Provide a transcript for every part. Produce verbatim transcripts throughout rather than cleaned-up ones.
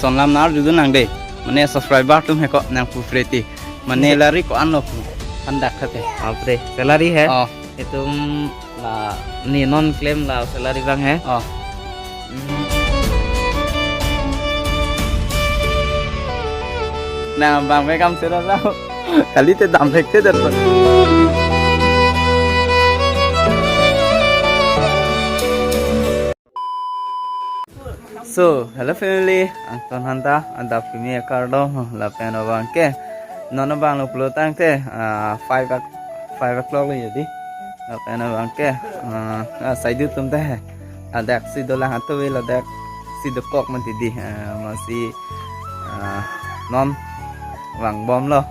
Sonlam nar judun nang de. Mane subscriber atum he ko nang pu free ti. Mane salary ko-an lo pu. Handak kate. Apre, salary he? Oh. Itum la ne non klem la salary abang he. Oh. Hmm. Nang abang pe kam sera lo. Kali te dam thekthedet. So, hello family, angton hanta adap kimi akardom lapen abang ke. Non abang lo pulo tangte, ah, five o'clock, five o'clock lo jadi. Lapen abang ke, ah, ah, saidu atum te he. Ladak si dolang atuve, ladak si dokok mati di, ah, masi, ah, non vangbomlo.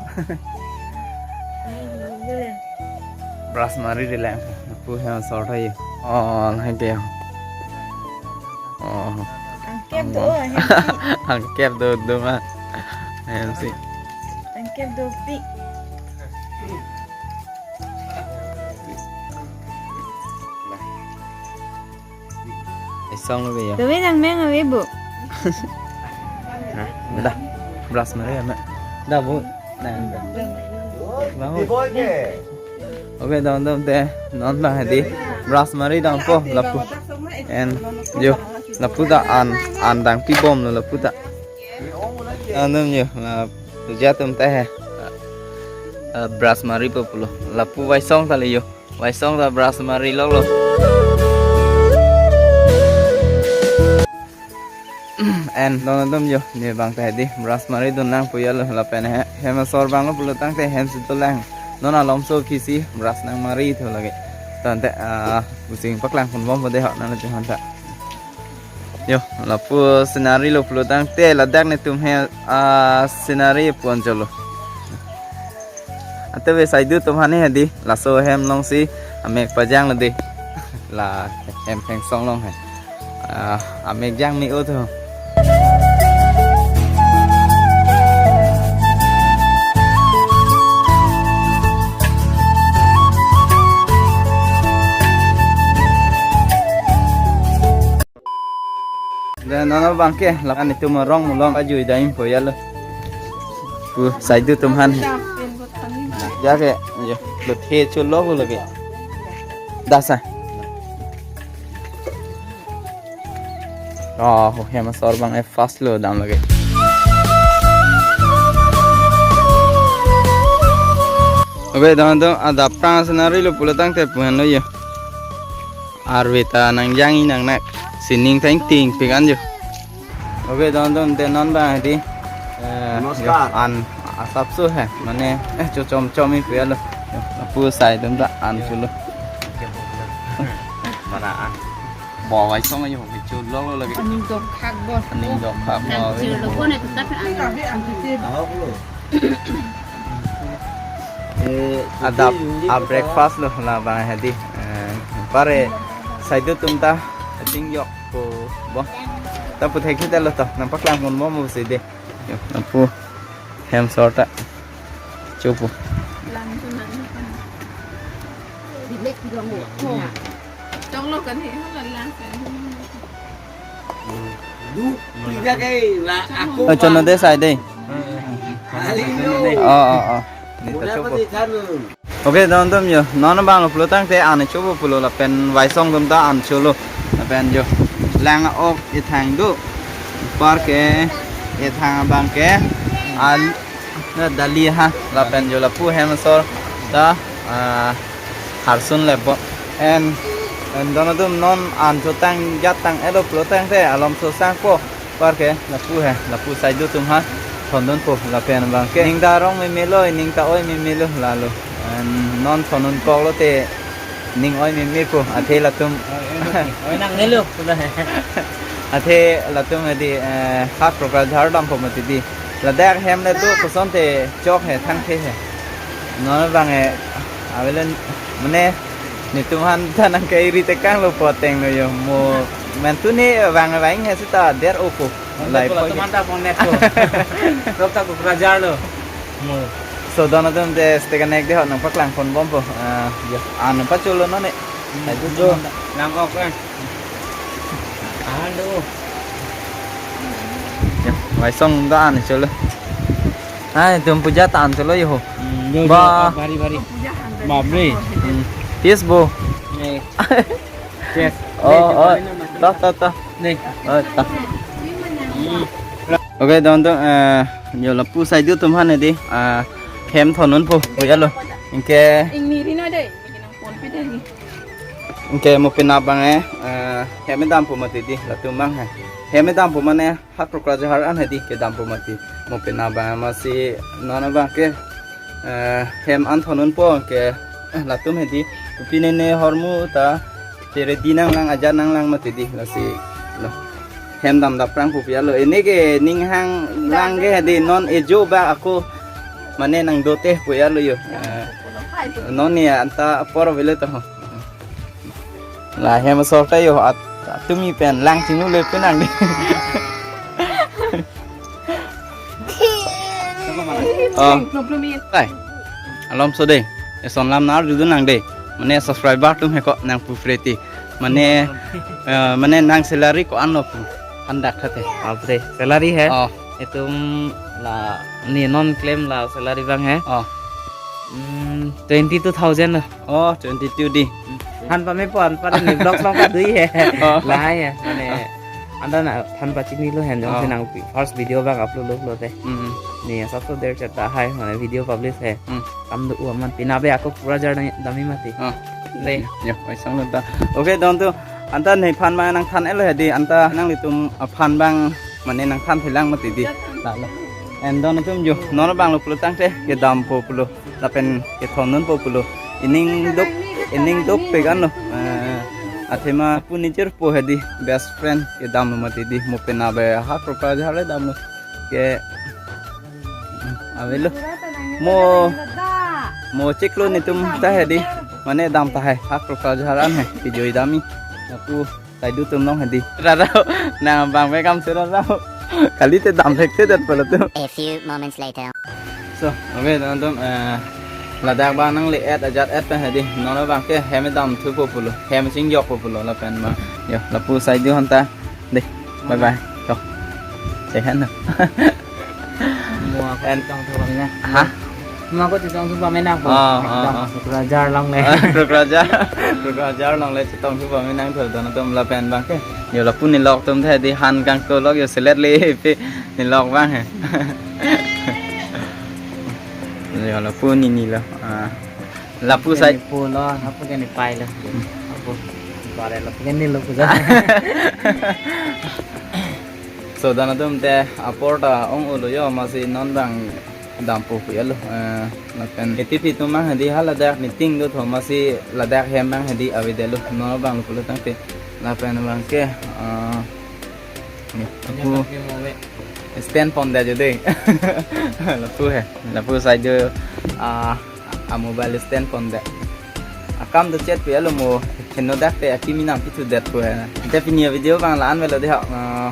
Brush mari rilang. Pu hem sort hai. Oh, hai ke. Oh. Angkep do, hem si. Angkep do, do ma. Hem si. Angkep do pi. Isong lo be ya. Dove nang meng ave bu. Nah, dah. Brush mari ya, Mak. Dah, bu. Nah. Bangun. Okay, dong dong te. Non abang hedi. Brush mari dong po lapu. And yo, lapu ta an, an dang pibomlo lapu ta. Dong dong yo, lapu ja atum ta he. Eh, brush mari po pulo. Lapu vaisong ta le yo. Vaisong ta brush mari lok lo. And dong dong yo, ne abang ta hedi, brush mari dun lang pu ya lo lapen he, hem asor abang lo pulo tangte hem si dolang. Non alomso kisi brush nang mari thu lagi. Tangte, ah, pusing paklang pon bom po de ho, nang le hanta. Yo, lapu scenery lo pulo tangte ladak netum he, ah, scenery pon cholo. Ante ve saidu atum hani hedi, laso hem along si amek pajang lo de. La hem thengsong along he. Ah, amek jang me-o tho. Dan non abang ke, lakan itum arong mulong ajui daim po ya lo. Pu, saidu atum han. Ja ke, yo, lo the chu lo lagi. Dasa. Oh, hem asor abang e fast lo dam lagi. Okay, dong dong, adap prang scenery lo pulo tangte pu henlo yo. Arve ta nang jang-i nang nak sining thang ting pikan jo. Okay, dong dong, te non abang hedi. Eh, namaskar. Yo, an asapso he, mane, eh, cho chom chom-i pu ya lo. Yo, lapu sai dum ta an chulo. Mana an? Bo vaisong ayo, cho lok lo lagi. Aning dok khak bo. Aning dok khak bo. Nang chulo bo ne tetap an. Ahok lo. Eh, adap, a breakfast lo la abang hedi. Eh, pare saidu atum ta ating yok ko bo. Ta pu thek thek lo to, nang paklang pon bom si de. Yo, lapu hem sort ta. Chupu. Lang tu nang. Chong lo kan he, hala lang kan. Du, tidak kai la aku. Oh, chon lo de sai de. Kali nu. Oh, oh, oh. Ni ta muda chupu. Pati tanu. Okay, dong dong yo. Non abang lo pulo tangte an chupu pulo lapen vaisong atum ta an chulo. Lapen yo. Lang ok ithang do. Park ke ithang abang ke. Al Na dali ha, lapen jo lapu hem asor ta, ah, harsun le bo. En, en dong dong non an chotang jat tang edo pulo tangte alomso sang po. Park ke lapu he, lapu saidu atum ha thondun po lapen abang ke. Ning ta rong meme lo, ning ta oi meme lo lalo. En non thondun kok lote ning oi meme po, athe latum. Oi, oi, oi, oi nangne lo, pura he. Athe latum hedi, eh, ha Kokrajhar dampo mati di. Ladak hem le do kosonte chok he, thangthe he. Non abang e, avelen, mane, netum aphan ta nang ke ri tekang lo po ateng lo yo. Mo, mentu ne vang vang he seta der opo. Lai po. Teman ta pon net ko. Rok ta Kokrajhar lo. Mo. So, dong dong te state connect de ho nang paklang pon bom po. Ah, ya, an pachulo non ne. Hai tu do. Lang ok, eh. Ahan do. Ya, waisong dan cholo. Hai, tum puja tan cholo yo. Hmm, yo, Ba. Yo, ah, bari, bari. Puja hundred Babre. Percent. Hmm. Tis bo. Eh. Yes. Oh, oh. Nih, coba ini, Mas. Toh, toh, toh. Nih. Oh, toh. Hmm. Okay, don don, eh, yo lapu saidu tum han di. Ah, hem thondun po, po ya lo. Anke Ingni rino dei. Anke mo penap abang eh, eh, hem dampo mati di, latum abang he. Hem dampo mane ha Kokrajhar an hedi kedampo mati. Mo penap abang amatsi non abang ke, eh, hem an thondun po ke, eh, latum hedi. Pine ne hormu ta tere di nanglang ajat nanglang mati di lasi lo. Hem dam dap prang pu pi ya lo. Ini ke ning hang lang ke hedi non ejo ba ako mane nangdote pu ya lo yo. Eh, non ni anta apor avelo to. La hem sorta yo at tumi pen lang chinglu le pen nang di. Oh. Problem ini. Hai. Alom so de. Eson lam nar judun nang de. Mane subscriber tum he ko nang pu freti. Mane, eh, mane nang salary ko-an lo pu. Handak thate. Apre salary hai. Oh. Itum la ni non claim la salary abang hai. Oh. Hmm, twenty two thousand lo. Oh, twenty two di. Han pame po, han pame ni vlog long kadui hai. Oh. Lahai hai, mane. Oh. Anta na han pachini lo hen jong Oh. Sinang first video abang upload lo pulote. Hmm. Ni asap so der cheta hai, mane video publish hai. Hmm. Kam do uaman pina be ako Kokrajhar dam-, dami mati. Oh. Le. Ya, waisong lo ta. Okay, don tu. Anta nephan abang nangthan elo hedi, anta nanglitum aphan abang mane nangthan thelang mati di. La lo. And don atum yo, non abang lo pulo tangte, kedampo pulo. Lapen kethondun po pulo. Ining duk, ining duk pegan lo. Eh, athema pu nijor po hedi, best friend kedam lo mati di. Mo penap abang ha Kokrajhar le dam lo. Ke avelo. Mo, mo chiklo netum ta hedi. Mane dam tahai. Ha Kokrajhar an hai. Kejoi dami. Lapu saidu tum long hedi. Rarao. Nang abang pe kam se rarao. Kalite dam thekthedet pulo tu. A few moments later. So, okay, don atum, eh, ladak abang nangle-et ajat-et pen hedi. Non abang ke hem damthu po pulo. Hem chingjok po pulo lapen abang. Yo, lapu saidu aphan ta. Dei, bye bye. To. Sehat no? Mo ako And chetongthu pame nang. Ha? Mo ako chetongthu pame nang po. Oh, oh, Dam, oh. Kokrajhar longle. Kokrajhar. Kokrajhar longle chetongthu pame nang to don atum lapen abang ke. Yo lapu nelok atum the di han kangtolok yo selet le pe nelok abang he. Yo lapu nini lo. Ah. Lapu sai. Lapu ke ne pu lo, lapu ke ne pai lo. Hmm. Lapu. Bare lapu ke ne lo puja. So, don atum te apor ta ong-olo yo, amatsi non abang dampo pu ya lo. Eh, lapen A T P atum abang hedi ha ladak meeting do tho, amatsi ladak hem abang hedi avedet lo. Non abang lo pulo tangte. Lapen abang ke, eh, ni, lapu stand pondet jo dei. Lapu he. Lapu saidu, ah, a mobile stand pondet. Akam do chet pu ya lo mo henodak te akimi nangpithudet pu ya. Te pini video abang la-an avelo dei ha. Ah,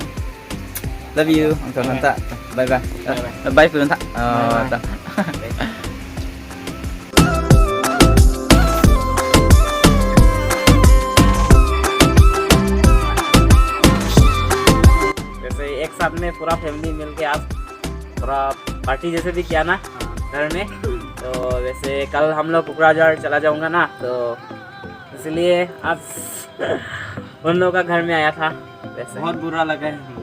love you, ang ton ta. Bye bye. Bye bye. Bye pu ta. Ah, bye bye. Ta. वैसे एक साथ में पूरा फैमिली मिलके आज थोड़ा पार्टी जैसे भी किया ना घर में, तो वैसे कल हम लोग कोकराझार चला जाऊंगा ना, तो इसलिए आज उन लोगों का घर में आया था। वैसे बहुत बुरा लगा है।